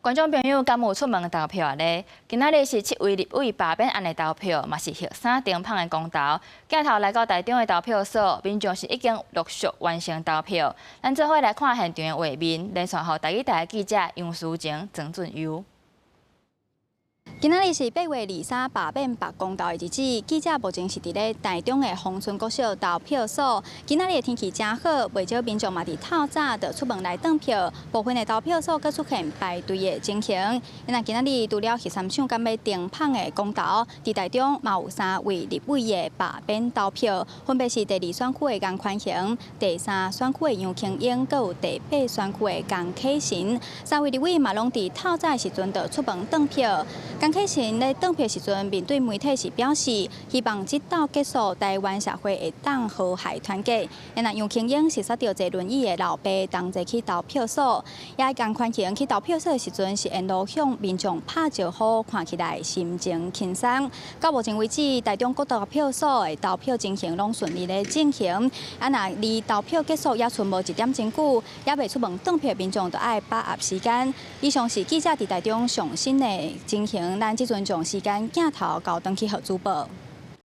觀眾朋友，敢有出門投票咧？今仔日是七位立委罷免案的投票，嘛是予三燈麭的公投。鏡頭來到台中的投票所，民眾是已經陸續完成投票。咱做伙來看現場的畫面，連線予台語台的記者楊淑晴、曾俊優。今仔日是8月23罷免罷公投的日子，記者目前是佇咧台中的豐春國小投票所。今仔日的天氣誠好，袂少民眾嘛佇透早就出門來轉票，部分的投票所閣出現排隊的情形。那今仔日除了核三廠敢欲停麭的公投，佇台中嘛有三位立委的罷免投票，分別是第二選區的顏寬恆、第三選區的楊瓊英，閣有第八選區的江啟臣。三位立委嘛攏佇透早的時陣就出門轉票。江啟臣咧轉票時陣，面對媒體是表示，希望這鬥結束，台灣社會會當和諧團結。那楊瓊英是煞著坐輪椅的老爸同齊去投票所，也江寬恆去投票所的時陣，是沿路向民眾拍招呼，看起來心情輕鬆。到目前為止，台中各投票所的投票情形攏順利咧進行。啊，若離投票結束猶賰無一點鐘久，猶未出門轉票的民眾就愛把握時間。以上是記者佇台中上新的情形。咱這陣將時間鏡頭交轉去予主播。